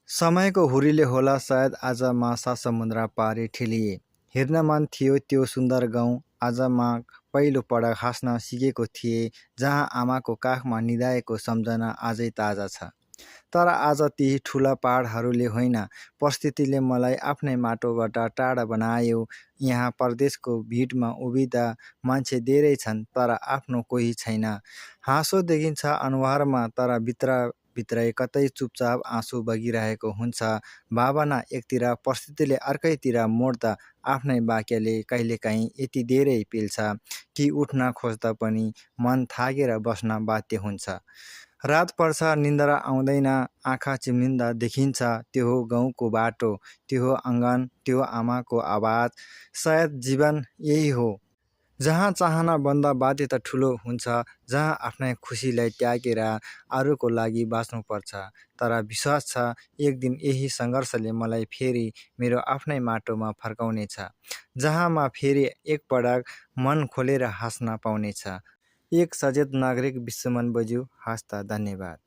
समयको हुरीले होला सायद आज माछा समुद्र पारी ठेलिए। हेर्न मन थियो त्यो सुन्दर गाउँ। आज म पहिलो पटक हाँस्न सिकेको थिएँ, जहाँ आमाको काखमा निदाएको सम्झना आजै ताजा छ। तर आज ती ठुला पहाडहरूले होइन, परिस्थितिले मलाई आफ्नै माटोबाट टाढा बनायो। यहाँ परदेशको भिडमा उभिँदा मान्छे धेरै छन्, तर आफ्नो कोही छैन। हाँसो देखिन्छ अनुहारमा, तर भित्रै कतै चुपचाप आँसु बगिरहेको हुन्छ। भावना एकतिर, परिस्थितिले अर्कैतिर मोड्दा आफ्नै वाक्यले कहिलेकाहीँ यति धेरै पिल्छ कि उठ्न खोज्दा पनि मन थाकेर बस्न बाध्य हुन्छ। रात पर्छ, निन्द्रा आउँदैन, आँखा चिम्लिँदा देखिन्छ त्यो हो गाउँको बाटो, त्यो हो आँगन, त्यो आमाको आवाज। सायद जीवन यही हो, जहाँ चाहना भन्दा बाध्यता ठुलो हुन्छ, जहाँ आफ्नै खुसीलाई त्यागेर अरूको लागि बाँच्नुपर्छ। तर विश्वास छ, एक दिन यही सङ्घर्षले मलाई फेरि मेरो आफ्नै माटोमा फर्काउनेछ, जहाँ म फेरि एकपटक मन खोलेर हाँस्न पाउनेछ। एक सचेत नागरिक विश्वमन बज्यू, हस्त, धन्यवाद।